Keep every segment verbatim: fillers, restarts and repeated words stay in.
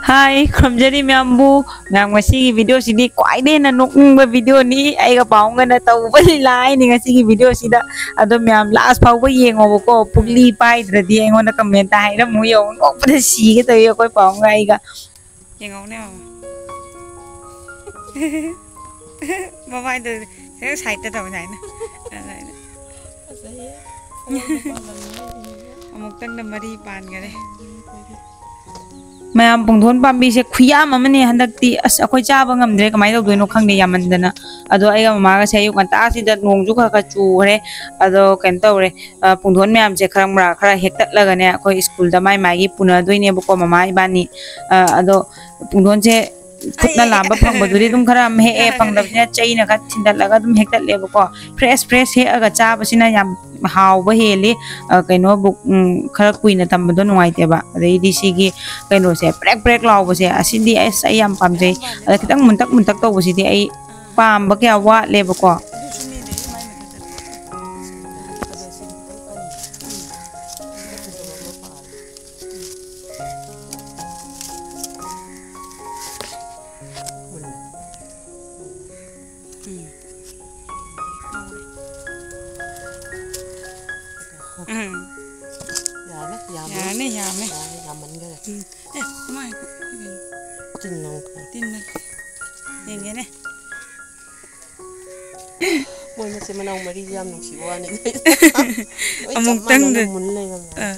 ꯍꯥꯏ, ꯈꯨꯔꯨꯝꯖꯔꯤ ꯃꯌꯥꯝꯕꯨ꯫ ꯃꯌꯥꯝ, ꯉꯁꯤꯒꯤ ꯚꯤꯗꯤꯑꯣꯁꯤꯗꯤ ꯈ꯭ꯋꯥꯏꯗꯒꯤ ꯍꯦꯟꯅ ꯅꯣꯛꯅꯤꯡꯕ ꯚꯤꯗꯤꯑꯣꯅꯤ꯫ ꯑꯩꯒ ꯄꯥꯎꯒꯅ ꯇꯧꯕ ꯂꯤꯂꯥ ꯍꯥꯏꯅꯤ ꯉꯁꯤꯒꯤ ꯚꯤꯗꯤꯑꯣꯁꯤꯗ꯫ ꯑꯗꯣ ꯃꯌꯥꯝ ꯂꯥꯁ ꯐꯥꯎꯕ ꯌꯦꯡꯉꯣꯕꯀꯣ꯫ ꯄꯨꯛꯂꯤ ꯄꯥꯏꯗ꯭ꯔꯗꯤ ꯑꯩꯉꯣꯟꯗ ꯀꯃꯦꯟꯇ ꯍꯥꯏꯔꯝꯃꯨ꯫ ꯌꯦꯡꯉꯣ, ꯅꯣꯛꯄꯗ ꯁꯤꯒꯦ ꯇꯧꯏ ꯑꯩꯈꯣꯏ ꯄꯥꯎꯒ ꯑꯩꯒ꯫ ꯌꯦꯡꯉꯧꯅꯦ, ꯌꯦꯡꯉꯣ꯫ ꯃꯃꯥꯏꯗ ꯍꯦꯛ ꯁꯥꯏꯠꯇ ꯇꯧꯕ ꯑꯗꯨꯃꯥꯏꯅ꯫ ꯑꯗꯨꯃꯥꯏꯅ꯫ ꯐꯖꯩꯌꯦ꯫ ꯑꯃꯨꯛꯇꯪꯗ ꯃꯔꯤ ꯄꯥꯟꯈꯔꯦ꯫ ꯃꯌꯥꯝ, ꯄꯨꯡꯗꯣꯟ ꯄꯥꯝꯕꯤꯁꯦ ꯈꯨꯌꯥꯝ ꯑꯃꯅꯦ ꯍꯟꯗꯛꯇꯤ꯫ ꯑꯁ, ꯑꯩꯈꯣꯏ ꯆꯥꯕ ꯉꯝꯗ꯭ꯔꯦ, ꯀꯃꯥꯏꯅ ꯇꯧꯗꯣꯏꯅꯣ ꯈꯪꯗꯦ, ꯌꯥꯝꯃꯟꯗꯅ꯫ ꯑꯗꯣ ꯑꯩꯒ ꯃꯃꯥꯒꯁꯦ ꯑꯌꯨꯛ ꯉꯟꯇꯥꯁꯤꯗ ꯅꯣꯡꯁꯨ ꯈꯔ ꯈꯔ ꯆꯨꯈ꯭ꯔꯦ꯫ ꯑꯗꯣ ꯀꯩꯅꯣ ꯇꯧꯔꯦ, ꯑ, ꯄꯨꯡꯗꯣꯟ ꯃꯌꯥꯝꯁꯦ ꯈꯔ ꯃꯔꯥ ꯈꯔ ꯍꯦꯛꯇꯠꯂꯒꯅꯦ, ꯑꯩꯈꯣꯏ ꯁ꯭ꯀꯨꯜꯗ ꯃꯥꯏ ꯃꯥꯏꯒꯤ ꯄꯨꯅꯗꯣꯏꯅꯦꯕꯀꯣ, ꯃꯃꯥ ꯏꯕꯥꯅꯤ꯫ ꯑ, ꯑꯗꯣ ꯄꯨꯡꯗꯣꯟꯁꯦ ꯈꯨꯠꯅ ꯂꯥꯝꯕ ꯐꯪꯕꯗꯨꯗꯤ ꯑꯗꯨꯝ ꯈꯔ ꯑꯃ ꯍꯦꯛꯑꯦ, ꯐꯪꯗꯕꯁꯤꯅ ꯆꯩꯅ ꯈꯔ ꯊꯤꯟꯗꯠꯂꯒ ꯑꯗꯨꯝ ꯍꯦꯛꯇꯠꯂꯦꯕꯀꯣ꯫ ꯐ꯭ꯔꯦꯁ ꯐ꯭ꯔꯦꯁ ꯍꯦꯛꯑꯒ ꯆꯥꯕꯁꯤꯅ ꯌꯥꯝ ꯍꯥꯎꯕ ꯍꯦꯜꯂꯤ꯫ ꯑ, ꯀꯩꯅꯣꯕꯨ, ꯎꯝ, ꯈꯔ ꯀꯨꯏꯅ ꯊꯝꯕꯗꯣ ꯅꯨꯡꯉꯥꯏꯇꯦꯕ꯫ ꯑꯗꯩꯗꯤ ꯁꯤꯒꯤ ꯀꯩꯅꯣꯁꯦ, ꯄ꯭ꯔꯦꯛ ꯄ꯭ꯔꯦꯛ ꯂꯥꯎꯕꯁꯦ, ꯑꯁꯤꯗꯤ ꯑꯁ ꯑꯩ ꯌꯥꯝ ꯄꯥꯝꯖꯩ꯫ ꯑꯗ ꯈꯤꯇꯪ ꯃꯨꯟꯇꯛ ꯃꯨꯟꯇꯛ ꯇꯧꯕꯁꯤꯗꯤ ꯑꯩ ꯄꯥꯝꯕ ꯀꯌꯥ ꯋꯥꯠꯂꯦꯕꯀꯣ꯫ ꯎꯝ꯫ ꯎꯝ꯫ ꯌꯥꯔꯦ, ꯌꯥꯝꯃꯦ꯫ ꯌꯥꯔꯅꯤ, ꯌꯥꯝꯃꯦ꯫ ꯌꯥꯔꯦ, ꯌꯥꯝꯃꯟꯈꯔꯦ꯫ ꯎꯝ꯫ ꯑꯦ, ꯀꯃꯥꯏ-, ꯇꯤꯟ ꯂꯧꯊꯣꯛ꯫ ꯇꯤꯟꯅ꯫ ꯌꯦꯡꯒꯦꯅꯦ꯫ ꯃꯣꯏ ꯃꯆꯤꯟ ꯃꯅꯥꯎ ꯃꯔꯤꯁꯦ ꯌꯥꯝ ꯅꯨꯡꯁꯤꯕ ꯋꯥꯅꯤ꯫ ꯂꯣꯏ ꯆꯞ ꯑꯃꯨꯛꯇꯪꯗ-, ꯃꯥꯟꯅꯅ ꯃꯨꯟ ꯂꯩꯔꯝꯃꯦ꯫ ꯑꯥ,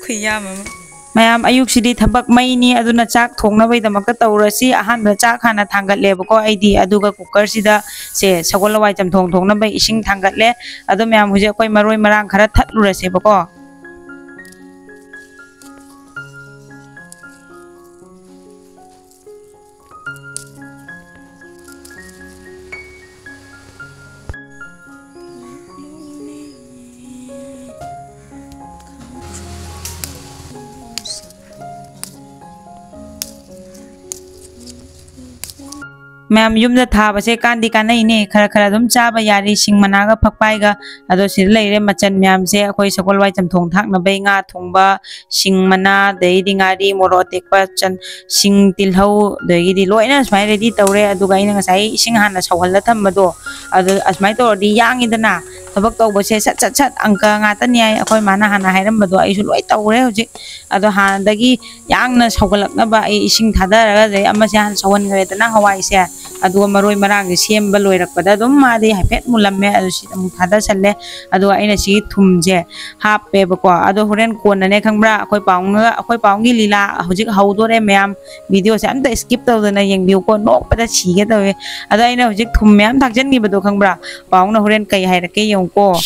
ꯈꯨꯌꯥꯝ ꯑꯃ꯫ ꯃꯌꯥꯝ, ꯑꯌꯨꯛꯁꯤꯗꯤ ꯊꯕꯛ ꯃꯩꯅꯤ, ꯑꯗꯨꯅ ꯆꯥꯛ ꯊꯣꯡꯅꯕꯒꯤꯗꯃꯛꯇ ꯇꯧꯔꯁꯤ꯫ ꯑꯍꯥꯟꯕꯗ ꯆꯥꯛ ꯍꯥꯟꯅ ꯊꯥꯡꯒꯠꯂꯦꯕꯀꯣ ꯑꯩꯗꯤ, ꯑꯗꯨꯒ ꯀꯨꯀꯔꯁꯤꯗ ꯁꯦ ꯁꯒꯣꯜ ꯍꯋꯥꯏ ꯆꯝꯊꯣꯡ ꯊꯣꯡꯅꯕ ꯏꯁꯤꯡ ꯊꯥꯡꯒꯠꯂꯦ꯫ ꯑꯗꯣ ꯃꯌꯥꯝ, ꯍꯧꯖꯤꯛ ꯑꯩꯈꯣꯏ ꯃꯔꯣꯏ ꯃꯔꯥꯡ ꯈꯔ ꯊꯠꯂꯨꯔꯁꯦꯕꯀꯣ꯫ ꯃꯌꯥꯝ ꯌꯨꯝꯗ ꯊꯥꯕꯁꯦ ꯀꯥꯟꯗꯤ ꯀꯥꯟꯅꯩꯅꯦ, ꯈꯔ ꯈꯔ ꯑꯗꯨꯝ ꯆꯥꯕ ꯌꯥꯔꯤ, ꯁꯤꯡ ꯃꯅꯥꯒ ꯐꯛꯄꯥꯏꯒ꯫ ꯑꯗꯣ ꯁꯤꯗ ꯂꯩꯔꯦ ꯃꯆꯜ ꯃꯌꯥꯝꯁꯦ, ꯑꯩꯈꯣꯏ ꯁꯒꯣꯜ ꯍꯋꯥꯏ ꯆꯝꯊꯣꯡ ꯊꯥꯛꯅꯕꯩ ꯉꯥ ꯊꯣꯡꯕ, ꯁꯤꯡ ꯃꯅꯥ, ꯑꯗꯩꯗꯤ ꯉꯥꯔꯤ, ꯃꯣꯔꯣꯛ ꯑꯇꯦꯛꯄ, ꯆꯟ-, ꯁꯤꯡ, ꯇꯤꯜꯍꯧ, ꯑꯗꯒꯤꯗꯤ ꯂꯣꯏꯅ ꯁꯨꯃꯥꯏꯅ ready ꯇꯧꯔꯦ꯫ ꯑꯗꯨꯒ ꯑꯩꯅ ꯉꯁꯥꯏ ꯏꯁꯤꯡ ꯍꯥꯟꯅ ꯁꯧꯍꯜꯂ ꯊꯝꯕꯗꯣ, ꯑꯗꯨ ꯑꯁꯨꯃꯥꯏꯅ ꯇꯧꯔꯗꯤ ꯌꯥꯡꯉꯤꯗꯅ, ꯊꯕꯛ ꯇꯧꯕꯁꯦ ꯁꯠ ꯁꯠ ꯁꯠ ꯑꯪꯀ ꯉꯥꯛꯇꯅꯤ ꯍꯥꯏ ꯑꯩꯈꯣꯏ ꯃꯥꯅ ꯍꯥꯟꯅ ꯍꯥꯏꯔꯝꯕꯗꯣ꯫ ꯑꯩꯁꯨ ꯂꯣꯏ ꯇꯧꯔꯦ ꯍꯧꯖꯤꯛ꯫ ꯑꯗꯣ ꯍꯥꯟꯅꯗꯒꯤ ꯌꯥꯡꯅ ꯁꯧꯒꯠꯂꯛꯅꯕ ꯑꯩ ꯏꯁꯤꯡ ꯊꯥꯗꯔꯒ, ꯑꯗꯩ ꯑꯃꯁꯦ ꯍꯥꯟꯅ ꯁꯧꯍꯟꯈ꯭ꯔꯦꯗꯅ ꯍꯋꯥꯏꯁꯦ, ꯑꯗꯨꯒ ꯃꯔꯣꯏ ꯃꯔꯥꯡꯁꯦ ꯁꯦꯝꯕ ꯂꯣꯏꯔꯛꯄꯗ ꯑꯗꯨꯝ ꯃꯥꯗꯤ ꯍꯥꯏꯐꯦꯠ ꯃꯨꯜꯂꯝꯃꯦ꯫ ꯑꯗꯨ ꯁꯤꯗ ꯑꯃꯨꯛ ꯊꯥꯗꯁꯜꯂꯦ꯫ ꯑꯗꯨꯒ ꯑꯩꯅ ꯁꯤꯒꯤ ꯊꯨꯝꯁꯦ ꯍꯥꯞꯄꯦꯕꯀꯣ꯫ ꯑꯗꯣ ꯍꯣꯔꯦꯟ ꯀꯣꯟꯅꯅꯦ ꯈꯪꯕ꯭ꯔꯥ, ꯑꯩꯈꯣꯏ ꯄꯥꯎꯡꯒ, ꯑꯩꯈꯣꯏ ꯄꯥꯎꯡꯒꯤ ꯂꯤꯂꯥ ꯍꯧꯖꯤꯛ ꯍꯧꯗꯣꯔꯦ ꯃꯌꯥꯝ꯫ Video ꯁꯦ ꯑꯝꯇ skip ꯇꯧꯗꯅ ꯌꯦꯡꯕꯤꯌꯨꯀꯣ, ꯅꯣꯛꯄꯗ ꯁꯤꯒꯦ ꯇꯧꯋꯦ꯫ ꯑꯗꯣ ꯑꯩꯅ ꯍꯧꯖꯤꯛ ꯊꯨꯝ ꯃꯌꯥꯝ ꯊꯥꯛꯆꯟꯈꯤꯕꯗꯣ ꯈꯪꯕ꯭ꯔꯥ, ꯄꯥꯎꯡꯅ ꯍꯣꯔꯦꯟ ꯀꯩ ꯍꯥꯏꯔꯛꯀꯦ ꯌꯦꯡꯉꯨꯀꯣ꯫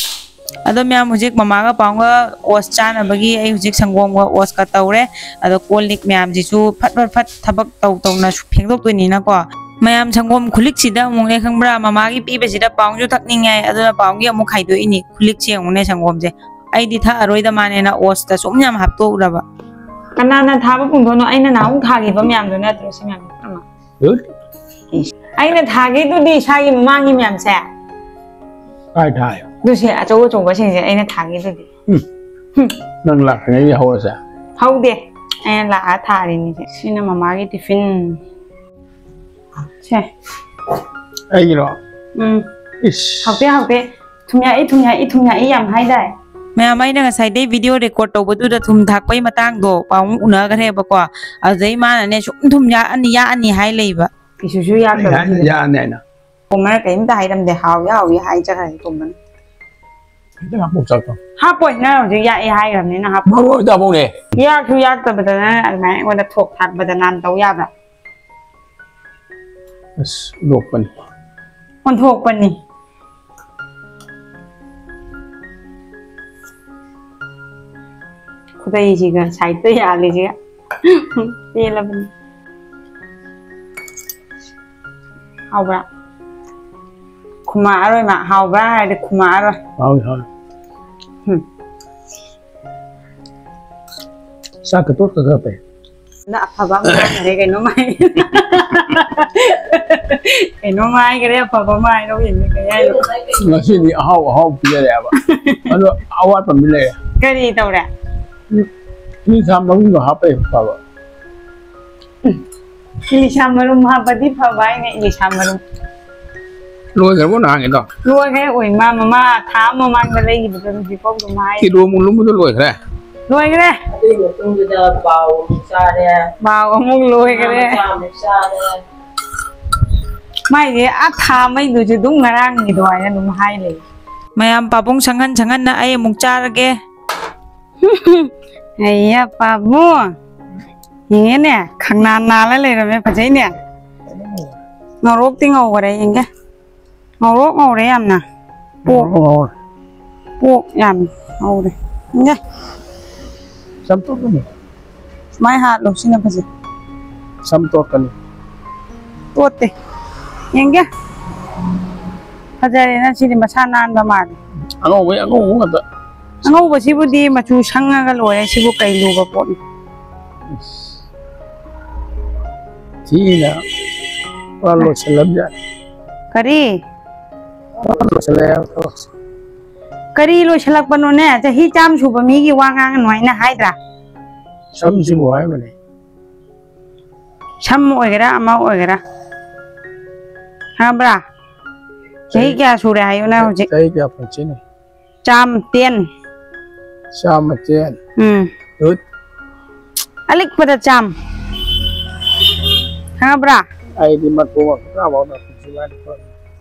ꯑꯗꯣ ꯃꯌꯥꯝ, ꯍꯧꯖꯤꯛ ꯃꯃꯥꯒ ꯄꯥꯎꯡꯒ oats ꯆꯥꯅꯕꯒꯤ ꯑꯩ ꯍꯧꯖꯤꯛ ꯁꯪꯒꯣꯝꯒ oats ꯀ ꯇꯧꯔꯦ꯫ ꯑꯗꯣ ꯀꯣꯜ ꯂꯤꯛ ꯃꯌꯥꯝꯁꯤꯁꯨ ꯐꯠ ꯐꯠ ꯐꯠ ꯊꯕꯛ ꯇꯧ ꯇꯧꯅ ꯐꯦꯡꯗꯣꯛꯇꯣꯏꯅꯤꯅꯀꯣ꯫ ꯃꯌꯥꯝ, ꯁꯪꯒꯣꯝ ꯈꯨꯂꯤꯛꯁꯤꯗ ꯑꯃꯨꯛꯅꯦ ꯈꯪꯕ꯭ꯔꯥ, ꯃꯃꯥꯒꯤ ꯄꯤꯕꯁꯤꯗ ꯄꯥꯎꯡꯁꯨ ꯊꯛꯅꯤꯡꯉꯦ ꯍꯥꯏ, ꯑꯗꯨꯅ ꯄꯥꯎꯡꯒꯤ ꯑꯃꯨꯛ ꯈꯥꯏꯗꯣꯛꯏꯅꯤ꯫ ꯈꯨꯂꯤꯛꯁꯦ ꯌꯦꯡꯉꯨꯅꯦ, ꯁꯪꯒꯣꯝꯁꯦ ꯑꯩꯗꯤ ꯊꯛꯑꯔꯣꯏꯗ ꯃꯥꯅꯦꯅ oats ꯇ ꯁꯨꯝ ꯌꯥꯝ ꯍꯥꯞꯇꯣꯛꯎꯔꯕ꯫ ꯀꯅꯥꯅ ꯊꯥꯕ ꯄꯨꯡꯗꯣꯟꯅꯣ? ꯑꯩꯅ ꯅꯍꯥꯟꯃꯨꯛ ꯊꯥꯈꯤꯕ ꯃꯌꯥꯝꯗꯣ ꯅꯠꯇ꯭ꯔꯣ ꯁꯤ ꯃꯌꯥꯝ? ꯑꯃ꯫ ꯍꯨꯠ꯫ ꯏꯁ, ꯑꯩꯅ ꯊꯥꯈꯤꯗꯨꯗꯤ ꯏꯁꯥꯒꯤ ꯃꯃꯥꯡꯒꯤ ꯃꯌꯥꯝꯁꯦ꯫ ꯀꯥꯏ ꯊꯥꯏ? ꯑꯗꯨꯁꯦ ꯑꯆꯧ ꯑꯆꯧꯕꯁꯤꯡꯁꯦ ꯑꯩꯅ ꯊꯥꯈꯤꯗꯨꯗꯤ꯫ ꯎꯝ꯫ ꯍꯨꯝ꯫ ꯅꯪ ꯂꯥꯛꯇ꯭ꯔꯤꯉꯩꯗ ꯍꯧꯔꯁꯦ? ꯍꯧꯗꯦ꯫ ꯑꯩꯅ ꯂꯥꯛꯑ ꯊꯥꯔꯤꯅꯤꯁꯦ꯫ ꯁꯤꯅ ꯃꯃꯥꯒꯤ ꯇꯤꯐꯤꯟ꯫ ꯁꯦ꯫ ꯑꯩꯒꯤꯔꯣ? ꯎꯝ꯫ ꯏꯁ꯫ ꯍꯥꯎꯇꯦ, ꯍꯥꯎꯇꯦ꯫ ꯊꯨꯝ ꯌꯥꯛꯏ, ꯊꯨꯝ ꯌꯥꯛꯏ, ꯊꯨꯝ ꯌꯥꯛꯏ ꯌꯥꯝ ꯍꯥꯏꯗꯥꯏ? ꯃꯌꯥꯝ, ꯑꯩꯅ ꯉꯁꯥꯏꯗꯩ video record ꯇꯧꯕꯗꯨꯗ ꯊꯨꯝ ꯊꯥꯛꯄꯩ ꯃꯇꯥꯡꯗꯣ ꯄꯥꯎ ꯎꯅꯈ꯭ꯔꯦꯕꯀꯣ꯫ ꯑꯗꯨꯗꯩ ꯃꯥꯅꯅꯦ ꯁꯨꯝ ꯊꯨꯝ ꯌꯥꯛꯑꯅꯤ, ꯌꯥꯛꯑꯅꯤ ꯍꯥꯏ ꯂꯩꯕ꯫ ꯀꯩꯁꯨꯁꯨ ꯌꯥꯛꯇꯕ ꯑꯩ ꯍꯥꯏ-, ꯁꯤꯗ꯫ ꯌꯥꯛꯑꯅꯤ ꯍꯥꯏꯅ꯫ ꯀꯣꯃꯔ ꯀꯔꯤꯝꯇ ꯍꯥꯏꯔꯝꯗꯦ, ꯍꯥꯎꯏ ꯍꯥꯎꯏ ꯍꯥꯏ ꯆꯠꯈ꯭ꯔꯦ ꯀꯣꯃꯔ꯫ ꯈꯤꯇꯪ ꯍꯥꯞꯄꯣ ꯆꯥꯛꯇꯣ꯫ ꯍꯥꯞꯄꯣꯏ, ꯅꯪ ꯍꯧꯖꯤꯛ ꯌꯥꯛꯑꯦ ꯍꯥꯏꯈ꯭ꯔꯕꯅꯤꯅ ꯍꯥꯞꯄꯣꯏ꯫ ꯃꯔꯣꯏꯗ ꯑꯃꯨꯛꯅꯦ꯫ ꯌꯥꯛꯁꯨ ꯌꯥꯛꯇꯕꯗ ꯅꯪ ꯑꯗꯨꯃꯥꯏꯅ ꯑꯩꯉꯣꯟꯗ ꯊꯣꯛ ꯊꯥꯛꯄꯗ ꯅꯥꯟ ꯇꯧ ꯌꯥꯕ꯭ꯔꯥ? ꯑꯁ, ꯂꯣꯛꯄꯅꯤ꯫ ꯑꯣꯟꯊꯣꯛꯄꯅꯤ꯫ ꯈꯨꯗꯩꯁꯤꯒ side ꯇ ꯌꯥꯜꯂꯤꯁꯤꯒ꯫ ꯄꯦꯜꯂꯕꯅꯤ꯫ ꯍꯥꯎꯕ꯭ꯔꯥ? ꯈꯨꯝꯃꯛꯑꯔꯣꯏ ꯃꯥ꯫ ꯍꯥꯎꯕ꯭ꯔꯥ ꯍꯥꯏꯔꯗꯤ ꯈꯨꯝꯃꯛꯑꯔꯣꯏ꯫ ꯍꯥꯎꯏ, ꯍꯥꯎꯏ꯫ ꯍꯨꯝ꯫ ꯆꯥꯛꯀ ꯇꯣꯠꯀ ꯈꯔ ꯐꯩ꯫ ꯑꯐꯕ ꯑꯃ ꯍꯥꯏꯈꯔꯦ, ꯀꯩꯅꯣꯝ ꯍꯥꯏ-, ꯀꯩꯅꯣꯝ ꯍꯥꯏꯈꯔꯦ, ꯑꯐꯕ ꯑꯃ ꯍꯥꯏꯔꯣ, ꯌꯦꯡꯒꯦ, ꯀꯩ ꯍꯥꯏꯅꯣ? ꯉꯁꯤꯗꯤ ꯑꯍꯥꯎ ꯑꯍꯥꯎ ꯄꯤꯖꯔꯛꯑꯦꯕ꯫ ꯑꯗꯣ ꯑꯋꯥꯠꯄ ꯑꯃꯗꯤ ꯂꯩꯔꯦ꯫ ꯀꯔꯤ ꯇꯧꯔꯦ? ꯏꯂꯤꯁꯥ ꯃꯔꯨꯝꯗꯣ ꯍꯥꯞꯄ ꯐꯕ꯫ ꯎꯝ꯫ ꯏꯂꯤꯁꯥ ꯃꯔꯨꯝ ꯍꯥꯞꯄꯗꯤ ꯐꯕ ꯍꯥꯏꯅꯦ, ꯏꯂꯤꯁꯥ ꯃꯔꯨꯝ꯫ ꯂꯣꯏꯈ꯭ꯔꯕꯣ ꯅꯍꯥꯟꯒꯤꯗꯣ? ꯂꯣꯏꯈ꯭ꯔꯦ, ꯑꯣꯏ ꯃꯥ ꯃꯃꯥ ꯊꯥ ꯑꯃ ꯃꯃꯥꯡꯗ ꯂꯩꯈꯤꯕꯗꯣ ꯍꯧꯖꯤꯛꯐꯥꯎ ꯑꯗꯨꯝ ꯍꯥꯏ꯫ ꯀꯤꯂꯣꯃꯨꯛ ꯂꯨꯝꯕꯗꯣ ꯂꯣꯏꯈ꯭ꯔꯦ? ꯂꯣꯏꯈ꯭ꯔꯦ꯫ ꯑꯗꯨꯒꯤ ꯃꯇꯨꯡꯗꯨꯗ ꯄꯥꯎ ꯑꯃꯨꯛ ꯆꯥꯔꯦ꯫ ꯄꯥꯎ ꯑꯃꯨꯛ ꯂꯣꯏꯈ꯭ꯔꯦ꯫ ꯉꯥ ꯃꯆꯥ ꯑꯃꯨꯛ ꯆꯥꯔꯦ꯫ ꯃꯥꯏꯁꯦ ꯑꯥ ꯊꯥ ꯑꯃꯩꯗꯨꯁꯨ ꯑꯗꯨꯝ ꯉꯔꯥꯡꯒꯤ ꯑꯗꯨꯃꯥꯏꯅ ꯑꯗꯨꯝ ꯍꯥꯏ ꯂꯩ꯫ ꯃꯌꯥꯝ ꯄꯥꯕꯨꯡ ꯁꯪꯍꯟ ꯁꯪꯍꯟꯅ ꯑꯩ ꯑꯃꯨꯛ ꯆꯥꯔꯒꯦ꯫ ꯑꯩꯌꯥ ꯄꯥꯕꯨꯡ꯫ ꯌꯦꯡꯉꯦꯅꯦ, ꯈꯪꯅꯥ ꯅꯥꯜꯂ ꯂꯩꯔꯝꯃꯦ, ꯐꯖꯩꯅꯦ꯫ ꯉꯧꯔꯣꯛꯇꯤ ꯉꯧꯈꯔꯦ, ꯌꯦꯡꯒꯦ꯫ ꯉꯧꯔꯣꯛ ꯉꯧꯔꯦ ꯌꯥꯝꯅ꯫ ꯄꯣꯛ꯫ ꯉꯧꯔꯣꯛ ꯉꯧꯔꯦ꯫ ꯄꯣꯛ ꯌꯥꯝ ꯉꯧꯔꯦ꯫ ꯌꯦꯡꯒꯦ꯫ ꯆꯝꯊꯣꯛꯀꯅꯤ꯫ ꯁꯨꯃꯥꯏ ꯍꯥꯠꯂꯣ, ꯁꯤꯅ ꯐꯖꯩ꯫ ꯆꯝꯊꯣꯛꯀꯅꯤ꯫ ꯇꯣꯠꯇꯦ꯫ ꯌꯦꯡꯒꯦ꯫ ꯐꯖꯔꯦ, ꯅꯪ ꯁꯤꯗꯤ ꯃꯁꯥ ꯅꯥꯟꯕ ꯃꯥꯜꯂꯦ꯫ ꯑꯉꯧꯕꯩ ꯑꯉꯧꯕ ꯉꯥꯛꯇ꯫ ꯑꯉꯧꯕꯁꯤꯕꯨꯗꯤ ꯃꯆꯨ ꯁꯪꯉꯒ ꯂꯣꯏꯔꯦ, ꯁꯤꯕꯨ ꯀꯩ ꯂꯨꯕ ꯄꯣꯠꯅꯣ? ꯊꯤꯅ ꯄꯨꯔꯥ ꯂꯣꯏꯁꯤꯜꯂꯝꯖꯥꯠꯅꯤ꯫ ꯀꯔꯤ? ꯄꯨꯔꯥ ꯂꯣꯏꯁꯤꯜꯂꯦ ꯍꯥꯏꯕ ꯊꯕꯛꯁꯦ꯫ ꯀꯔꯤ ꯂꯣꯏꯁꯤꯜꯂꯛꯄꯅꯣꯅꯦ? ꯆꯍꯤ ꯆꯥꯝ ꯁꯨꯕ ꯃꯤꯒꯤ ꯋꯥ ꯉꯥꯡꯒꯅꯨ ꯍꯥꯏꯅ ꯍꯥꯏꯗ꯭ꯔꯥ? ꯁꯝꯁꯤꯕꯨ ꯍꯥꯏꯕꯅꯦ꯫ ꯁꯝ ꯑꯣꯏꯒꯦꯔꯥ ꯑꯃ ꯑꯣꯏꯒꯦꯔꯥ꯫ ꯈꯪꯉꯕ꯭ꯔꯥ? ꯆꯍꯤ ꯆꯍꯤ ꯀꯌꯥ ꯁꯨꯔꯦ ꯍꯥꯏꯌꯨ ꯅꯪ ꯍꯧꯖꯤꯛ? ꯆꯍꯤ ꯀꯌꯥ ꯄꯨꯟꯁꯤꯅꯣ? ꯆꯥꯝ ꯇꯦꯟ꯫ ꯆꯥꯝꯃ ꯇꯦꯟ꯫ ꯎꯝ꯫ ꯍꯨꯠ꯫ ꯑꯂꯤꯛꯄꯗ ꯆꯥꯝ꯫ ꯈꯪꯉꯕ꯭ꯔꯥ? ꯑꯩꯗꯤ ꯃꯔꯐꯨ ꯃꯔꯐꯨꯇꯔꯥ ꯐꯥꯎ ꯄꯨꯟꯁꯤ ꯋꯥꯠꯂꯤ꯫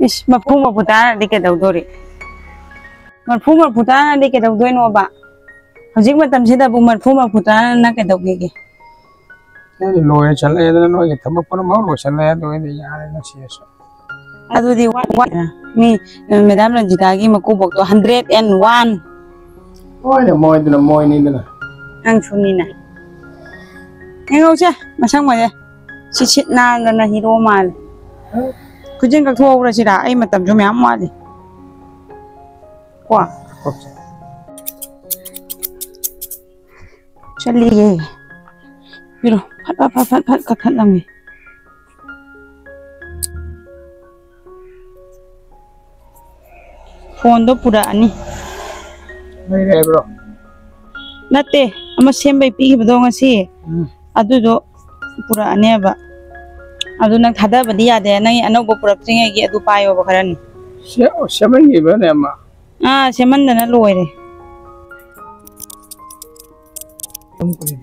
ꯏꯁ, ꯃꯔꯐꯨ ꯃꯔꯐꯨꯇꯔꯥꯅꯗꯤ ꯀꯩꯗꯧꯗꯣꯔꯤ? ꯃꯔꯐꯨ ꯃꯔꯐꯨꯇꯔꯥꯅꯗꯤ ꯀꯩꯗꯧꯗꯣꯏꯅꯣꯕ? ꯍꯧꯖꯤꯛ ꯃꯇꯝꯁꯤꯗꯕꯨ ꯃꯔꯐꯨ ꯃꯔꯐꯨꯇꯔꯥꯅ ꯀꯩꯗꯧꯒꯦꯒꯦ? ꯅꯣꯏꯗꯤ ꯂꯣꯏꯔ ꯆꯠꯂꯛꯑꯦꯗꯅ, ꯅꯣꯏꯒꯤ ꯊꯕꯛ ꯄꯨꯝꯅꯃꯛ ꯂꯣꯏꯁꯤꯜꯂꯦ, ꯑꯗꯨ ꯑꯩꯗꯤ ꯌꯥꯔꯦ ꯉꯁꯤꯁꯨ꯫ ꯑꯗꯨꯗꯤ ꯋꯥꯠ-, ꯋꯥꯠ-, ꯃꯤ, ꯃꯦꯗꯥꯝ ꯔꯟꯖꯤꯇꯥꯒꯤ ꯃꯀꯨꯕꯣꯛꯇꯣ ꯍꯟꯗ꯭ꯔꯦꯠ ꯑꯦꯟ ꯋꯥꯟ꯫ ꯍꯣꯏꯅꯦ, ꯃꯣꯏꯗꯅ ꯃꯣꯏꯅꯤꯗꯅ꯫ ꯅꯪꯁꯨꯅꯤꯅꯦ꯫ ꯌꯦꯡꯍꯧꯁꯦ, ꯃꯁꯪ ꯃꯁꯦ꯫ ꯁꯤꯠ ꯁꯤꯠ ꯅꯥꯟꯗꯅ ꯍꯤꯔꯣ ꯃꯥꯜꯂꯦ꯫ ꯈꯨꯖꯤꯟ ꯀꯛꯊꯣꯛꯍꯧꯔꯁꯤꯔꯥ? ꯑꯩ ꯃꯇꯝꯁꯨ ꯃꯌꯥꯝ ꯋꯥꯠꯂꯤ꯫ ꯀꯣ? ꯆꯠꯂꯤꯌꯦ꯫ ꯄꯤꯔꯣ꯫ ꯐꯠ ꯐꯠ ꯐꯠ ꯐꯠ ꯐꯠ ꯀꯛꯊꯠꯂꯝꯃꯤ꯫ ꯐꯣꯟꯗꯣ ꯄꯨꯔꯛꯑꯅꯤ꯫ ꯂꯩꯔꯦ ꯍꯥꯏꯕ꯭ꯔꯣ? ꯅꯠꯇꯦ, ꯑꯃ ꯁꯦꯝꯕꯩ ꯄꯤꯈꯤꯕꯗꯣ ꯉꯁꯤ꯫ ꯎꯝ꯫ ꯑꯗꯨꯗꯣ ꯄꯨꯔꯛꯑꯅꯦꯕ꯫ ꯑꯗꯨ ꯅꯪ ꯊꯥꯗꯕꯗꯤ ꯌꯥꯗꯦ꯫ ꯅꯪꯒꯤ ꯑꯅꯧꯕ ꯄꯨꯔꯛꯇ꯭ꯔꯤꯉꯩꯒꯤ ꯑꯗꯨ ꯄꯥꯏꯌꯣꯕ ꯈꯔꯅꯤ꯫ ꯁꯦ-, ꯁꯦꯝꯍꯟꯈꯤꯕꯅꯦ ꯑꯃ꯫ ꯑꯥ, ꯁꯦꯝꯍꯟꯗꯅ ꯂꯣꯏꯔꯦ꯫ ꯑꯗꯨꯝ ꯀꯨꯏ-,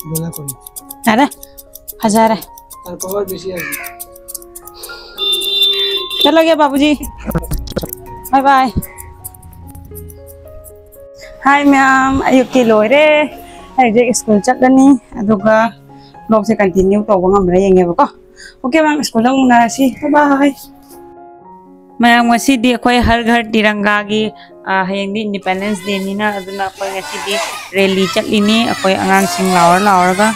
ꯑꯗꯨꯅ ꯀꯨꯏ-, ꯌꯥꯔꯦ, ꯐꯖꯔꯦ꯫ ꯆꯠꯂꯒꯦ ꯕꯥꯕꯨꯖꯤ꯫ ꯕꯥꯏ ꯕꯥꯏ꯫ ꯍꯥꯏ ꯃꯌꯥꯝ, ꯑꯌꯨꯛꯀꯤ ꯂꯣꯏꯔꯦ꯫ ꯑꯩ ꯍꯧꯖꯤꯛ ꯁ꯭ꯀꯨꯜ ꯆꯠꯂꯅꯤ, ꯑꯗꯨꯒ ꯕ꯭ꯂꯣꯒꯁꯦ ꯀꯟꯇꯤꯅ꯭ꯌꯨ ꯇꯧꯕ ꯉꯝꯕ꯭ꯔꯥ ꯌꯦꯡꯉꯦꯕꯀꯣ꯫ ꯑꯣꯀꯦ ꯃꯌꯥꯝ, ꯁ꯭ꯀꯨꯜꯗ ꯑꯃꯨꯛ ꯎꯅꯔꯁꯤ꯫ ꯕꯥꯏ ꯕꯥꯏ꯫ ꯃꯌꯥꯝ, ꯉꯁꯤꯗꯤ ꯑꯩꯈꯣꯏ ꯍꯔ ꯘꯔ ꯇꯤꯔꯪꯒꯥꯒꯤ, ꯑ, ꯍꯌꯦꯡꯗꯤ ꯏꯟꯗꯤꯄꯦꯟꯗꯦꯟꯁ ꯗꯦꯅꯤꯅ, ꯑꯗꯨꯅ ꯑꯩꯈꯣꯏ ꯉꯁꯤꯗꯤ ꯔꯦꯂꯤ ꯆꯠꯂꯤꯅꯤ, ꯑꯩꯈꯣꯏ ꯑꯉꯥꯡꯁꯤꯡ ꯂꯥꯎꯔ ꯂꯥꯎꯔꯒ꯫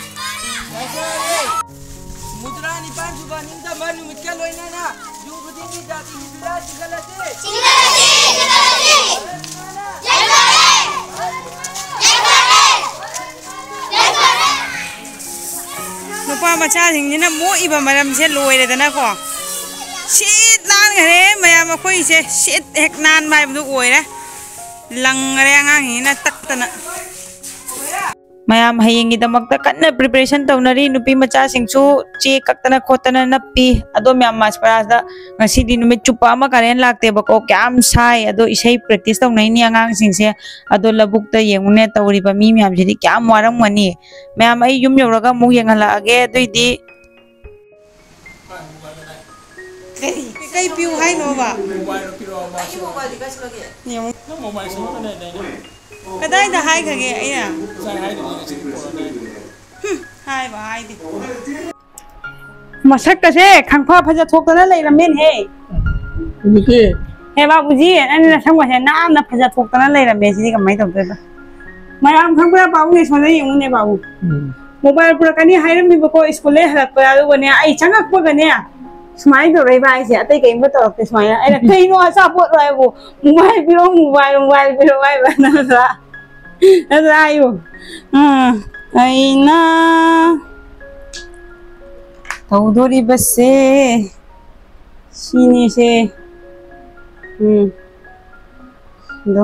ꯃꯨꯗ꯭ꯔꯥ ꯅꯤꯄꯥꯟ ꯁꯨꯕ ꯅꯤꯡꯇꯝꯕ ꯅꯨꯃꯤꯠꯀ ꯂꯣꯏꯅꯅ ꯌꯨꯝ ꯈꯨꯗꯤꯡꯒꯤ ꯖꯥꯇꯤꯒꯤ ꯕꯤꯔꯥ ꯆꯤꯡꯈꯠꯂꯁꯤ꯫ ꯅꯨꯄꯥ ꯃꯆꯥꯁꯤꯡꯁꯤꯅ ꯃꯣꯛꯏꯕ ꯃꯔꯝꯁꯦ ꯂꯣꯏꯔꯦꯗꯅꯀꯣ꯫ ꯁꯤꯠ ꯅꯥꯟꯈ꯭ꯔꯦ ꯃꯌꯥꯝ, ꯑꯩꯈꯣꯏꯁꯦ ꯁꯤꯠ ꯍꯦꯛ ꯅꯥꯟꯕ ꯍꯥꯏꯕꯗꯨ ꯑꯣꯏꯔꯦ꯫ ꯂꯪꯈꯔꯦ ꯑꯉꯥꯡꯁꯤꯡꯁꯤꯅ ꯇꯛꯇꯅ꯫ ꯃꯌꯥꯝ ꯍꯌꯦꯡꯒꯤꯗꯃꯛꯇ ꯀꯟꯅ preparation ꯇꯧꯅꯔꯤ꯫ ꯅꯨꯄꯤ ꯃꯆꯥꯁꯤꯡꯁꯨ ꯆꯦ ꯀꯛꯇꯅ ꯈꯣꯠꯇꯅ ꯅꯞꯄꯤ꯫ ꯑꯗꯣ ꯃꯌꯥꯝ ꯃꯥꯁꯄꯔꯥꯁꯇ ꯉꯁꯤꯗꯤ ꯅꯨꯃꯤꯠ ꯆꯨꯞꯄ ꯑꯃ current ꯂꯥꯛꯇꯦꯕꯀꯣ, ꯀꯌꯥꯝ ꯁꯥꯏ꯫ ꯑꯗꯣ ꯏꯁꯩ practice ꯇꯧꯅꯩꯅꯤ ꯑꯉꯥꯡꯁꯤꯡꯁꯦ꯫ ꯑꯗꯣ ꯂꯧꯕꯨꯛꯇ ꯌꯦꯡꯉꯨꯅꯦ ꯇꯧꯔꯤꯕ ꯃꯤ ꯃꯌꯥꯝꯁꯤꯗꯤ ꯀꯌꯥꯝ ꯋꯥꯔꯝꯒꯅꯤ꯫ ꯃꯌꯥꯝ ꯑꯩ ꯌꯨꯝ ꯌꯧꯔꯒ ꯑꯃꯨꯛ ꯌꯦꯡꯍꯜꯂꯛꯑꯒꯦ꯫ ꯑꯗꯨꯏꯗꯤ ꯀꯩ, ꯀꯩ ꯄꯤꯌꯨ ꯍꯥꯏꯅꯣꯕ? ꯃꯣꯕꯥꯏꯜꯗꯣ ꯄꯤꯔꯛꯑꯣ, ꯃꯥ ꯁꯤꯃ꯫ ꯌꯦꯡꯉꯨ꯫ ꯅꯪ ꯃꯣꯕꯥꯏꯜ ꯁꯤꯃ ꯀꯗꯥꯏꯗꯅꯣ? ꯀꯗꯥꯏꯗ ꯍꯥꯏꯈ꯭ꯔꯒꯦ ꯑꯩꯅ? ꯉꯁꯥꯏ ꯍꯥꯏꯗꯨꯗꯤ ꯉꯁꯤ ꯄꯨꯔꯛꯑꯣ ꯍꯥꯏꯗꯨꯗꯤ꯫ ꯍꯨꯝ, ꯍꯥꯏꯕ ꯍꯥꯏꯗꯦ꯫ ꯃꯁꯛꯀꯁꯦ ꯈꯪꯐ ꯐꯖ ꯊꯣꯛꯇꯅ ꯂꯩꯔꯝꯃꯦꯅꯦꯍꯦ꯫ ꯍꯧꯖꯤꯛꯇꯤ ꯍꯦ ꯕꯥꯕꯨꯖꯤ, ꯅꯪ ꯅꯁꯝꯒꯁꯦ ꯅꯥꯟꯅ ꯐꯖ ꯊꯣꯛꯇꯅ ꯂꯩꯔꯝꯃꯦ꯫ ꯁꯤꯗꯤ ꯀꯃꯥꯏꯅ ꯇꯧꯗꯣꯏꯕ? ꯃꯌꯥꯝ ꯈꯪꯕ꯭ꯔꯥ? ꯄꯥꯕꯨꯡꯅꯦ, ꯁꯣꯝꯗ ꯌꯦꯡꯉꯨꯅꯦ, ꯄꯥꯕꯨꯡ꯫ ꯎꯝ꯫ ꯃꯣꯕꯥꯏꯜ ꯄꯨꯔꯛꯀꯅꯤ ꯍꯥꯏꯔꯝꯃꯤꯕꯀꯣ, ꯁ꯭ꯀꯨꯜꯗꯩ ꯍꯜꯂꯛꯄꯗ꯫ ꯑꯗꯨꯒꯅꯦ, ꯑꯩ ꯆꯪꯉꯛꯄꯒꯅꯦ, ꯁꯨꯃꯥꯏꯅ ꯇꯧꯔꯛꯏꯕ ꯍꯥꯏꯁꯦ꯫ ꯑꯇꯩ ꯀꯩꯝꯇ ꯇꯧꯔꯛꯇꯦ꯫ ꯁꯨꯃꯥꯏꯅ ꯑꯩꯅ, "ꯀꯩꯅꯣ ꯑꯆꯥꯄꯣꯠꯂꯣ?" ꯍꯥꯏꯕꯨ, "ꯃꯣꯕꯥꯏꯜ ꯄꯤꯔꯛꯑꯣ, ꯃꯣꯕꯥꯏꯜ, ꯃꯣꯕꯥꯏꯜ ꯄꯤꯔꯛꯑꯣ" ꯍꯥꯏꯕ꯫ ꯅꯠꯇ꯭ꯔꯥ? ꯅꯠꯇ꯭ꯔꯥ ꯍꯥꯏꯌꯨ꯫ ꯑꯥ, ꯑꯩꯅ ꯇꯧꯗꯣꯔꯤꯕꯁꯦ ꯁꯤꯅꯤꯁꯦ꯫ ꯎꯝ꯫ ꯑꯗꯣ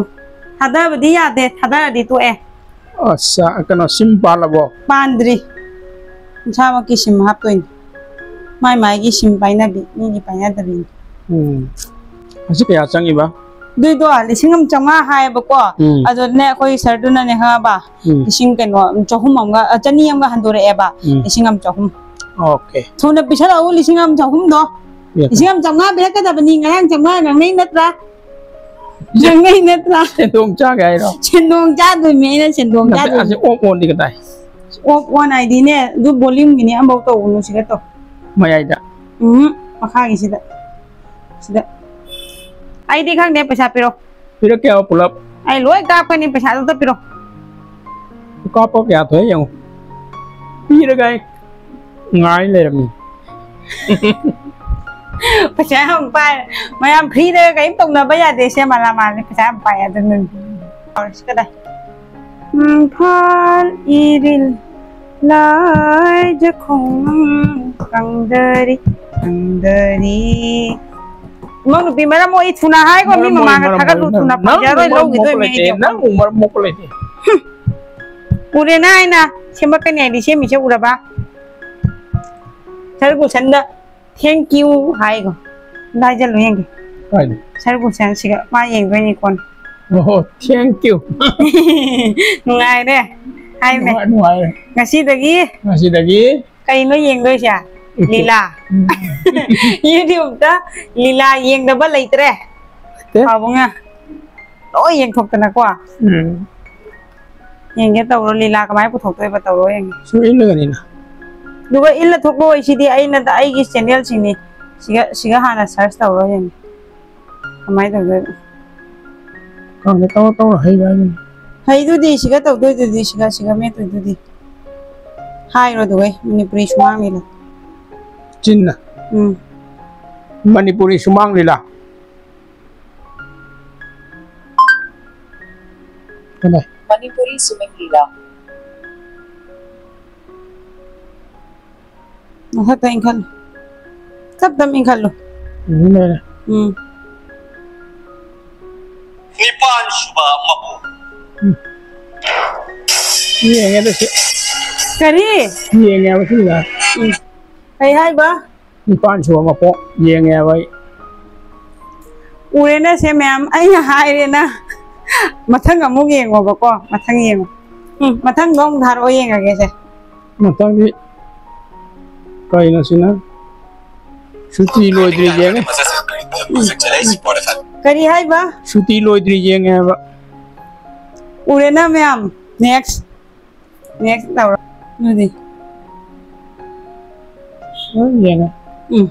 ꯊꯥꯗꯕꯗꯤ ꯌꯥꯗꯦ, ꯊꯥꯗꯔꯗꯤ ꯇꯣꯛꯑꯦ꯫ ꯑꯁ, ꯀꯩꯅꯣ, ꯁꯤꯝ ꯄꯥꯜꯂꯕꯣ? ꯄꯥꯟꯗ꯭ꯔꯤ꯫ ꯃꯁꯥꯃꯛꯀꯤ ꯁꯤꯝ ꯍꯥꯞꯇꯣꯏꯅꯤ꯫ ꯃꯥꯏ ꯃꯥꯏꯒꯤ ꯁꯤꯝ ꯄꯥꯏꯅꯕꯤ, ꯃꯤꯒꯤ ꯄꯥꯏꯅꯗꯕꯤꯅꯤ꯫ ꯎꯝ꯫ ꯑꯁꯤ ꯀꯌꯥ ꯆꯪꯉꯤꯕ? ꯑꯗꯨꯏꯗꯣ ꯂꯤꯁꯤꯡ ꯑꯃ ꯆꯥꯝꯃꯉꯥ ꯍꯥꯏꯌꯦꯕꯀꯣ꯫ ꯎꯝ꯫ ꯑꯗꯨꯅꯦ ꯑꯩꯈꯣꯏ ꯁꯔꯗꯨꯅꯅꯦ ꯈꯪꯉꯕ? ꯎꯝ꯫ ꯂꯤꯁꯤꯡ ꯀꯩꯅꯣ, ꯆꯍꯨꯝ ꯑꯃꯒ, ꯑ, ꯆꯅꯤ ꯑꯃꯒ ꯍꯟꯗꯣꯔꯛꯑꯦꯕ꯫ ꯎꯝ꯫ ꯂꯤꯁꯤꯡ ꯑꯃ ꯆꯍꯨꯝ꯫ ꯑꯣꯀꯦ꯫ ꯊꯨꯅ ꯄꯤꯁꯜꯂꯛꯎ, ꯂꯤꯁꯤꯡ ꯑꯃ ꯆꯍꯨꯝꯗꯣ꯫ ꯌꯦꯡꯉꯣ꯫ ꯂꯤꯁꯤꯡ ꯑꯃ ꯆꯥꯝꯃꯉꯥ ꯄꯤꯔꯛꯀꯗꯕꯅꯤ, ꯉꯔꯥꯡ ꯆꯥꯝꯃꯉꯥ ꯉꯥꯡꯅꯩ ꯅꯠꯇ꯭ꯔꯥ? ꯉꯥꯡꯅꯩ ꯅꯠꯇ꯭ꯔꯥ? ꯁꯦꯟꯗꯣꯡ ꯆꯥꯒꯦ ꯍꯥꯏꯔꯣ? ꯁꯦꯟꯗꯣꯡ ꯆꯥꯗꯣꯏꯅꯦ, ꯑꯩꯅ ꯁꯦꯟꯗꯣꯡ ꯅꯠꯇꯦ, ꯑꯁꯤ ꯆꯥꯗꯣꯏꯅꯦ꯫ ꯑꯣꯐ ꯑꯣꯟꯗꯤ ꯀꯗꯥꯏ? ꯑꯣꯐ ꯑꯣꯟ ꯍꯥꯏꯗꯤꯅꯦ, ꯑꯗꯨ volume ꯒꯤꯅꯦ, ꯑꯃꯐꯥꯎ ꯇꯧꯒꯅꯨ, ꯁꯤꯗ ꯇꯧ꯫ ꯃꯌꯥꯏꯗ? ꯎꯝ, ꯃꯈꯥꯒꯤꯁꯤꯗ꯫ ꯁꯤꯗ꯫ ꯑꯩꯗꯤ ꯈꯪꯗꯦ, ꯄꯩꯁꯥ ꯄꯤꯔꯣ꯫ ꯄꯤꯔꯛꯀꯦ ꯍꯥꯏꯕ ꯄꯨꯂꯞ? ꯑꯩ ꯂꯣꯏ ꯀꯥꯞꯀꯅꯤ, ꯄꯩꯁꯥꯗꯨ ꯑꯝꯇ ꯄꯤꯔꯣ꯫ ꯀꯥꯞꯄ ꯀꯌꯥ ꯊꯣꯛꯑꯦ ꯌꯦꯡꯉꯨ꯫ ꯄꯤꯔꯒ ꯑꯩ ꯉꯥꯏ ꯂꯩꯔꯝꯃꯤ꯫ ꯄꯩꯁꯥ ꯌꯥꯝ ꯄꯥꯏ꯫ ꯃꯌꯥꯝ free ꯗ ꯀꯔꯤꯝ ꯇꯧꯅꯕ ꯌꯥꯗꯦ꯫ ꯁꯦ ꯃꯥꯂꯥ ꯃꯥꯜꯂꯦ꯫ ꯄꯩꯁꯥ ꯌꯥꯝ ꯄꯥꯏ ꯑꯗꯨꯅꯅꯤ꯫ ꯇꯧꯔꯁꯤ ꯀꯗꯥꯏ? ꯏꯝꯐꯥꯜ ꯏꯔꯤꯜ ꯂꯥꯏꯖ ꯈꯣꯡꯅꯪ ꯀꯪꯗꯔꯤ, ꯀꯪꯗꯔꯤ꯫ ꯏꯃꯧ ꯅꯨꯄꯤ ꯃꯔꯝ ꯃꯣꯛꯏ, ꯊꯨꯅ ꯍꯥꯏꯈꯣ, ꯃꯤ ꯃꯔꯝ ꯃꯣꯛꯏ, ꯃꯃꯥꯡꯗ ꯃꯔꯝ ꯊꯥꯒꯠꯂꯨ, ꯃꯣꯛꯏ, ꯊꯨꯅ ꯅꯪ ꯐꯪꯖꯔꯣꯏ, ꯃꯔꯝ ꯂꯧꯈꯤꯗꯣꯏ ꯃꯣꯛꯄ ꯃꯤ ꯂꯩꯇꯦ, ꯑꯩꯗꯤ꯫ ꯅꯪ ꯃꯔꯝ ꯃꯣꯛꯄ ꯂꯩꯇꯦ꯫ ꯎꯔꯦꯅ ꯑꯩꯅ ꯁꯦꯝꯃꯛꯀꯅꯤ ꯍꯥꯏꯗꯤ ꯁꯦꯝꯃꯤꯁꯦ ꯎꯔꯕ? ꯁꯔꯒꯨꯁꯟꯗ "Thank you" ꯍꯥꯏꯒꯣ꯫ ꯑꯝꯇ ꯍꯥꯏꯖꯜꯂꯨ ꯌꯦꯡꯒꯦ꯫ ꯀꯥꯏꯗ? ꯁꯔꯒꯨꯁꯟꯁꯤꯒ ꯃꯥ ꯌꯦꯡꯗꯣꯏꯅꯤ ꯀꯣꯟꯅ꯫ ꯑꯣꯍꯣ, thank you꯫ ꯅꯨꯡꯉꯥꯏꯔꯦ꯫ ꯍꯥꯏꯃꯦ꯫ ꯅꯨꯡꯉꯥꯏ-, ꯅꯨꯡꯉꯥꯏꯔꯦ꯫ ꯉꯁꯤꯗꯒꯤ ꯉꯁꯤꯗꯒꯤ ꯀꯩꯅꯣ ꯌꯦꯡꯗꯣꯏꯁꯦ? ꯂꯤꯂꯥ꯫ ꯎꯝ꯫ YouTube ꯇ ꯂꯤꯂꯥ ꯌꯦꯡꯗꯕ ꯂꯩꯇ꯭ꯔꯦ꯫ ꯂꯩꯇꯦ꯫ ꯄꯥꯕꯨꯡꯅ ꯂꯣꯏ ꯌꯦꯡꯊꯣꯛꯇꯅꯀꯣ꯫ ꯎꯝ꯫ ꯌꯦꯡꯒꯦ ꯇꯧꯔꯣ, ꯂꯤꯂꯥ ꯀꯃꯥꯏꯅ ꯄꯨꯊꯣꯛꯇꯣꯏꯕ ꯇꯧꯔꯣ ꯌꯦꯡꯒꯦ꯫ ꯁꯨꯝ ꯏꯜꯂꯒꯅꯤꯅ꯫ ꯑꯗꯨꯒ ꯏꯜꯂ ꯊꯣꯛꯄ ꯑꯣꯏꯁꯤꯗꯤ ꯑꯩꯅ ꯑꯩꯒꯤ channel ꯁꯤꯡꯅꯤ꯫ ꯁꯤꯒ, ꯁꯤꯒ ꯍꯥꯟꯅ search ꯇꯧꯔꯣ ꯌꯦꯡꯒꯦ꯫ ꯀꯃꯥꯏꯅ ꯇꯧꯗꯣꯏꯕ? ꯈꯪꯗꯦ, ꯇꯧꯔ ꯇꯧꯔ ꯍꯩꯕ ꯍꯥꯏꯗꯨꯅꯤ꯫ ꯍꯩꯗꯨꯗꯤ ꯁꯤꯒ ꯇꯧꯗꯣꯏꯗꯨꯗꯤ, ꯁꯤꯒ, ꯁꯤꯒ ꯃꯦꯠꯇꯣꯏꯗꯨꯗꯤ꯫ ꯍꯥꯏꯔꯣ ꯑꯗꯨꯒꯩ, ꯃꯅꯤꯄꯨꯔꯤ ꯁꯨꯃꯥꯡ ꯂꯤꯂꯥ꯫ ꯆꯤꯟꯅ? ꯎꯝ꯫ ꯃꯅꯤꯄꯨꯔꯤ ꯁꯨꯃꯥꯡ ꯂꯤꯂꯥ꯫ ꯀꯗꯥꯏ? ꯃꯅꯤꯄꯨꯔꯤ ꯁꯨꯃꯥꯡ ꯂꯤꯂꯥ꯫ ꯃꯊꯛꯇ ꯏꯟꯈꯠꯂꯨ꯫ ꯇꯞ ꯇꯞ ꯏꯟꯈꯠꯂꯨ꯫ ꯎꯝ, ꯂꯩꯔꯦ꯫ ꯎꯝ꯫ ꯅꯤꯄꯥꯟ ꯁꯨꯕ ꯃꯄꯣꯛ꯫ ꯎꯝ꯫ ꯌꯦꯡꯉꯦꯗ ꯁꯤ꯫ ꯀꯔꯤ? ꯌꯦꯡꯉꯦꯕ ꯁꯤꯗ꯫ ꯎꯝ꯫ ꯀꯩ ꯍꯥꯏꯕ? ꯅꯤꯄꯥꯟ ꯁꯨꯕ ꯃꯄꯣꯛ ꯌꯦꯡꯉꯦꯕ ꯑꯩ꯫ ꯎꯔꯦꯅ ꯁꯦ ꯃꯌꯥꯝ, ꯑꯩꯅ ꯍꯥꯏꯔꯦꯅ꯫ ꯃꯊꯪ ꯑꯃꯨꯛ ꯌꯦꯡꯉꯣꯕꯀꯣ, ꯃꯊꯪ ꯌꯦꯡꯉꯣ꯫ ꯎꯝ, ꯃꯊꯪꯗꯣ ꯑꯃꯨꯛ ꯊꯥꯔꯛꯑꯣ ꯌꯦꯡꯉꯒꯦꯁꯦ꯫ ꯃꯊꯪꯗꯤ ꯀꯩꯅꯣ ꯁꯤꯅ? ꯁꯨꯇꯤ ꯂꯣꯏꯗ꯭ꯔꯤ ꯌꯦꯡꯉꯦ꯫ ꯀꯔꯤ ꯍꯥꯏꯕ? ꯁꯨꯇꯤ ꯂꯣꯏꯗ꯭ꯔꯤ ꯌꯦꯡꯉꯦ ꯍꯥꯏꯕ꯫ ꯎꯔꯦꯅ ꯃꯌꯥꯝ꯫ Next꯫ Next ꯇꯧꯔꯣ꯫ ꯑꯗꯨꯗꯤ꯫ ꯂꯣꯏ ꯌꯦꯡꯉꯦ꯫ ꯎꯝ꯫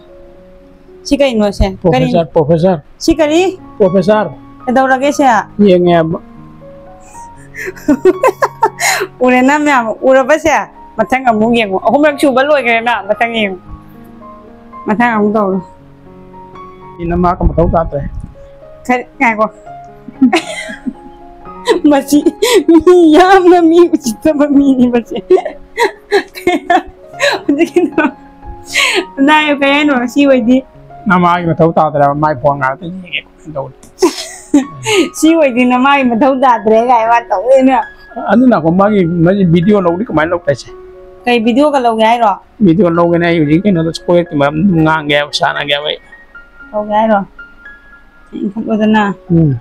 ꯁꯤ ꯀꯩꯅꯣ ꯁꯦ? ꯀꯔꯤ? Professor, professor꯫ ꯁꯤ ꯀꯔꯤ? Professor꯫ ꯀꯩꯗꯧꯔꯒꯦ ꯁꯦ? ꯌꯦꯡꯉꯦ ꯍꯥꯏꯕ꯫ ꯎꯔꯦꯅ ꯃꯌꯥꯝ? ꯎꯔꯕ ꯁꯦ? ꯃꯊꯪ ꯑꯃꯨꯛ ꯌꯦꯡꯉꯣ꯫ ꯑꯍꯨꯝꯂꯛ ꯁꯨꯕ ꯂꯣꯏꯈ꯭ꯔꯦꯅ꯫ ꯃꯊꯪ ꯌꯦꯡꯉꯣ꯫ ꯃꯊꯪ ꯑꯃꯨꯛ ꯇꯧꯔꯣ꯫ ꯅꯃꯥꯒ ꯃꯊꯧ ꯇꯥꯗ꯭ꯔꯦ꯫ ꯈꯔ ꯉꯥꯏꯈꯣ꯫ ꯃꯁꯤ ꯃꯤ ꯌꯥꯝꯅ ꯃꯤ ꯎꯁꯤꯠꯇꯕ ꯃꯤꯅꯤ ꯃꯁꯤ꯫ ꯍꯧꯖꯤꯛꯀꯤꯗꯣ꯫ ꯅꯥꯏꯌꯨ ꯀꯩ ꯍꯥꯏꯅꯣ? ꯁꯤ ꯑꯣꯏꯗꯤ꯫ ꯅꯃꯥꯒꯤ ꯃꯊꯧ ꯇꯥꯗ꯭ꯔꯦ ꯍꯥꯏꯕ, ꯃꯥꯏ phone ꯉꯥꯛꯇ ꯌꯦꯡꯉꯦ ꯀꯃꯥꯏꯅ ꯇꯧꯅꯤ? ꯁꯤ ꯑꯣꯏꯗꯤ ꯅꯃꯥꯒꯤ ꯃꯊꯧ ꯇꯥꯗ꯭ꯔꯦ ꯀꯥꯏ ꯋꯥ ꯇꯧꯗꯣꯏꯅ꯫ ꯑꯗꯨ ꯅꯀꯣ, ꯃꯥꯒꯤ, ꯃꯥꯒꯤ video ꯂꯧꯕꯗꯤ ꯀꯃꯥꯏꯅ ꯂꯧꯗꯣꯏꯁꯦ? ꯀꯩ video ꯒ ꯂꯧꯒꯦ ꯍꯥꯏꯔꯣ? Video ꯂꯧꯒꯅꯤ ꯑꯩ ꯍꯧꯖꯤꯛ ꯀꯩꯅꯣꯗ ꯁ꯭ꯀꯣꯌꯔꯒꯤ ꯃꯔꯝꯗ ꯉꯥꯡꯒꯦ ꯍꯥꯏꯕ, ꯁꯥꯟꯅꯒꯦ ꯍꯥꯏꯕ ꯑꯩ꯫ ꯇꯧꯒꯦ ꯍꯥꯏꯔꯣ? ꯏꯟꯈꯠꯂꯣꯗꯅ꯫ ꯎꯝ꯫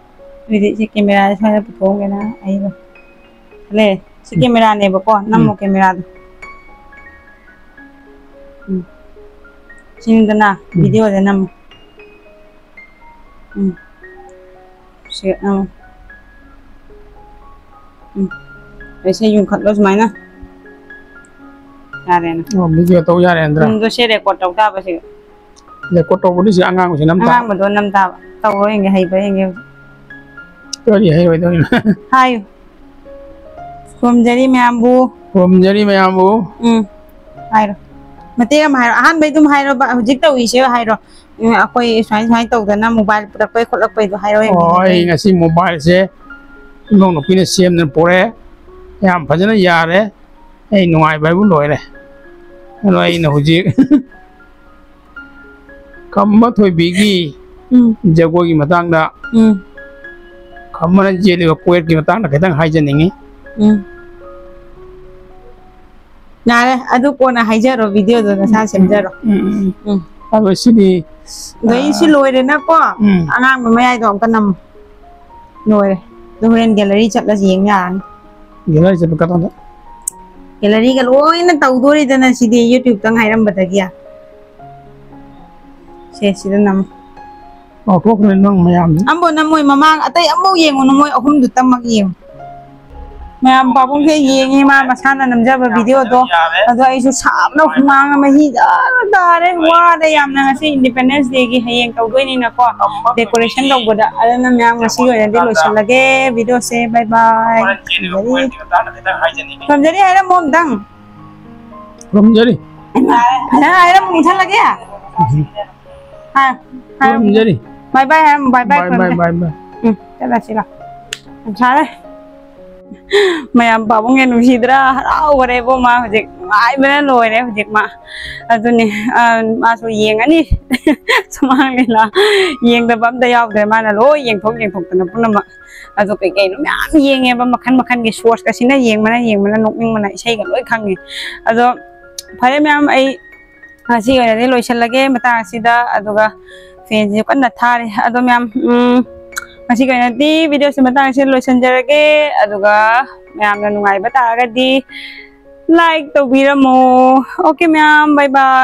ꯑꯗꯨꯗꯤ ꯁꯤ camera ꯁꯦ ꯁ꯭ꯋꯥꯏꯗ ꯄꯨꯊꯣꯛꯑꯝꯒꯦꯅ ꯑꯩꯗꯣ꯫ ꯂꯦ, ꯁꯤ ꯎꯝ꯫ Camera ꯅꯦꯕꯀꯣ, ꯅꯝꯃꯣ ꯎꯝ꯫ Camera ꯗꯣ꯫ ꯎꯝ꯫ ꯁꯤꯅꯤꯗꯅ, ꯎꯝ꯫ Video ꯁꯦ ꯅꯝꯃꯣ꯫ ꯎꯝ꯫ ꯁꯤ, ꯑꯥ꯫ ꯎꯝ꯫ ꯑꯩꯁꯦ ꯌꯨꯡꯈꯠꯂꯣ ꯁꯨꯃꯥꯏꯅ꯫ ꯌꯥꯔꯦꯅ꯫ ꯑꯣ, video ꯇꯧ ꯌꯥꯔꯦ ꯅꯠꯇ꯭ꯔꯥ? ꯎꯝ, ꯑꯗꯣ ꯁꯤ record ꯇꯧ ꯇꯥꯕ ꯁꯤ꯫ Record ꯇꯧꯕꯗꯤ ꯁꯤ ꯑꯉꯥꯡꯕꯁꯤ ꯅꯝ ꯇꯥ-, ꯑꯉꯥꯡꯕꯗꯣ ꯅꯝ ꯇꯥꯕ꯫ ꯇꯧꯔꯣ ꯌꯦꯡꯒꯦ, ꯍꯩꯕ꯭ꯔꯥ ꯌꯦꯡꯒꯦ ꯍꯧꯖꯤꯛ꯫ ꯀꯔꯤ ꯍꯩꯔꯣꯏꯗꯣꯏꯅꯣ? ꯍꯥꯏꯌꯨ꯫ ꯈꯨꯔꯨꯝꯖꯔꯤ ꯃꯌꯥꯝꯕꯨ꯫ ꯈꯨꯔꯨꯝꯖꯔꯤ ꯃꯌꯥꯝꯕꯨ꯫ ꯎꯝ꯫ ꯍꯥꯏꯔꯣ꯫ ꯃꯇꯦꯛ ꯑꯃ ꯍꯥꯏꯔꯣ꯫ ꯑꯍꯥꯟꯕꯩ ꯑꯗꯨꯝ ꯍꯥꯏꯔꯣꯕ꯫ ꯍꯧꯖꯤꯛ ꯇꯧꯔꯤꯁꯦ ꯍꯥꯏꯔꯣ꯫ ꯎꯝ, ꯑꯩꯈꯣꯏ ꯁꯨꯃꯥꯏ, ꯁꯨꯃꯥꯏ ꯇꯧꯗꯅ mobile ꯄꯨꯔꯛꯄꯩ ꯈꯣꯠꯂꯛꯄꯩꯗꯣ ꯍꯥꯏꯔꯣ ꯌꯦꯡꯒꯦ꯫ ꯑꯣ, ꯑꯩ ꯉꯁꯤ mobile ꯁꯦ ꯏꯃꯧ ꯅꯨꯄꯤꯅ ꯁꯦꯝꯗꯅ ꯄꯨꯔꯛꯑꯦ꯫ ꯌꯥꯝ ꯐꯖꯅ ꯌꯥꯔꯦ꯫ ꯑꯩ ꯅꯨꯡꯉꯥꯏꯕ ꯍꯥꯏꯕꯨ ꯂꯣꯏꯔꯦ꯫ ꯑꯗꯣ ꯑꯩꯅ ꯍꯧꯖꯤꯛ ꯈꯝꯕ ꯊꯣꯏꯕꯤꯒꯤ ꯎꯝ ꯖꯒꯣꯏꯒꯤ ꯃꯇꯥꯡꯗ, ꯎꯝ ꯈꯝꯕꯅ ꯆꯦꯜꯂꯤꯕ ꯀꯣꯏꯠꯀꯤ ꯃꯇꯥꯡꯗ ꯈꯤꯇꯪ ꯍꯥꯏꯖꯅꯤꯡꯉꯤ꯫ ꯎꯝ꯫ ꯌꯥꯔꯦ, ꯑꯗꯨ ꯀꯣꯟꯅ ꯍꯥꯏꯖꯔꯣ, ꯚꯤꯗꯤꯑꯣꯗꯣ ꯅꯁꯥ ꯁꯦꯝꯖꯔꯣ꯫ ꯎꯝ, ꯎꯝ, ꯎꯝ꯫ ꯎꯝ꯫ ꯑꯗꯣ ꯁꯤꯗꯤ, ꯑꯗꯣ ꯑꯩ ꯁꯤ ꯑꯥ, ꯂꯣꯏꯔꯦꯅꯀꯣ, ꯎꯝ꯫ ꯑꯉꯥꯡꯕ ꯃꯌꯥꯏꯗꯣ ꯑꯝꯇ ꯅꯝꯃꯣ꯫ ꯂꯣꯏꯔꯦ꯫ ꯑꯗꯨ ꯍꯣꯔꯦꯟ ꯒꯦꯂꯔꯤ ꯆꯠꯂꯁꯨ ꯌꯦꯡ ꯌꯥꯔꯅꯤ꯫ ꯒꯦꯂꯔꯤ ꯆꯠꯄ ꯀꯗꯣꯝꯗ? ꯒꯦꯂꯔꯤꯒ ꯂꯣꯏꯅ ꯇꯧꯗꯣꯔꯤꯗꯅ ꯁꯤꯗꯤ, YouTube-ꯇꯪ ꯍꯥꯏꯔꯝꯕꯗꯒꯤ꯫ ꯁꯦ, ꯁꯤꯗ ꯅꯝꯃꯣ꯫ ꯀꯥꯎꯊꯣꯛꯈ꯭ꯔꯦ ꯅꯪ ꯃꯌꯥꯝꯁꯦ꯫ ꯑꯝꯕꯣ ꯅꯝꯃꯣꯏ, ꯃꯃꯥꯡ ꯑꯇꯩ ꯑꯝꯕꯧ ꯌꯦꯡꯉꯨꯅꯨ, ꯃꯣꯏ ꯑꯍꯨꯝꯗꯨꯇꯃꯛ ꯌꯦꯡꯉꯨ꯫ ꯃꯌꯥꯝ ꯄꯥꯕꯨꯡꯁꯦ ꯌꯦꯡꯉꯤ, ꯃꯥ ꯃꯁꯥꯅ ꯅꯝꯖꯕ ꯚꯤꯗꯤꯑꯣꯗꯣ꯫ ꯑꯗꯣ ꯑꯩꯁꯨ ꯁꯥꯕꯅ ꯍꯨꯃꯥꯡ ꯑꯃ ꯃꯍꯤ ꯖꯔ ꯇꯥꯔꯦ, ꯋꯥꯔꯦ ꯌꯥꯝꯅ꯫ ꯉꯁꯤ Independence Day-ꯒꯤ ꯍꯌꯦꯡ ꯇꯧꯗꯣꯏꯅꯤꯅꯀꯣ, decoration ꯇꯧꯕꯗ꯫ ꯑꯗꯨꯅ ꯃꯌꯥꯝ ꯉꯁꯤꯒꯤ ꯑꯣꯏꯅꯗꯤ ꯂꯣꯏꯁꯤꯜꯂꯒꯦ ꯚꯤꯗꯤꯑꯣꯁꯦ꯫ Bye bye꯫ ꯈꯨꯔꯨꯝꯖꯔꯤ꯫ ꯈꯨꯔꯨꯝꯖꯔꯤ ꯍꯥꯏꯔꯝꯃꯣ ꯑꯝꯇꯪ꯫ ꯈꯨꯔꯨꯝꯖꯔꯤ꯫ ꯐꯖꯅ ꯍꯥꯏꯔꯝꯃꯨ, ꯃꯨꯊꯠꯂꯒꯦ꯫ ꯎꯝ꯫ ꯍꯥꯏ, ꯍꯥꯏꯔꯝꯃꯨ꯫ ꯈꯨꯔꯨꯝꯖꯔꯤ꯫ Bye bye ꯍꯥꯏꯔꯝꯃꯨ, bye bye bye, bye, ꯈꯨꯔꯨꯝꯖꯔꯤ꯫ Bye, bye꯫ ꯎꯝ, ꯆꯠꯂꯁꯤ ꯂꯥꯎ꯫ ꯌꯥꯝ ꯁꯥꯔꯦ꯫ ꯃꯌꯥꯝ ꯄꯥꯕꯨꯡꯁꯦ ꯅꯨꯡꯁꯤꯗ꯭ꯔꯥ? ꯍꯔꯥꯎꯈ꯭ꯔꯦꯕꯣ ꯃꯥ ꯍꯧꯖꯤꯛ꯫ ꯅꯨꯡꯉꯥꯏꯕꯅ ꯂꯣꯏꯔꯦ ꯍꯧꯖꯤꯛ ꯃꯥ꯫ ꯑꯗꯨꯅꯦ, ꯑ, ꯃꯥꯁꯨ ꯌꯦꯡꯉꯅꯤ꯫ ꯁꯨꯃꯥꯡ ꯂꯤꯂꯥ ꯌꯦꯡꯗꯕ ꯑꯝꯇ ꯌꯥꯎꯗ꯭ꯔꯦ꯫ ꯃꯥꯅ ꯂꯣꯏ ꯌꯦꯡꯊꯣꯛ ꯌꯦꯡꯊꯣꯛꯇꯅ ꯄꯨꯝꯅꯃꯛ꯫ ꯑꯗꯣ ꯀꯩ ꯀꯩꯅꯣ ꯃꯌꯥꯝ ꯌꯦꯡꯉꯦꯕ, ꯃꯈꯟ ꯃꯈꯟꯒꯤ shorts-ꯀꯁꯤꯅ ꯌꯦꯡꯕꯅ ꯌꯦꯡꯕꯅ ꯅꯣꯛꯅꯤꯡꯕꯅ ꯏꯁꯩꯒ ꯂꯣꯏ ꯈꯪꯉꯦ꯫ ꯑꯗꯣ ꯐꯔꯦ ꯃꯌꯥꯝ, ꯑꯩ ꯉꯁꯤ ꯑꯣꯏꯅꯗꯤ ꯂꯣꯏꯁꯤꯜꯂꯒꯦ ꯃꯇꯥꯡ ꯑꯁꯤꯗ, ꯑꯗꯨꯒ fan-ꯁꯤꯁꯨ ꯀꯟꯅ ꯊꯥꯔꯤ꯫ ꯑꯗꯣ ꯃꯌꯥꯝ, ꯎꯝ, ꯉꯁꯤꯒꯤ ꯑꯣꯏꯅꯗꯤ video-ꯁꯦ ꯃꯇꯥꯡ ꯑꯁꯤꯗ ꯂꯣꯏꯁꯤꯟꯖꯔꯒꯦ, ꯑꯗꯨꯒ ꯃꯌꯥꯝꯅ ꯅꯨꯡꯉꯥꯏꯕ ꯇꯥꯔꯒꯗꯤ like ꯇꯧꯕꯤꯔꯝꯃꯣ꯫ Okay ꯃꯌꯥꯝ, bye bye꯫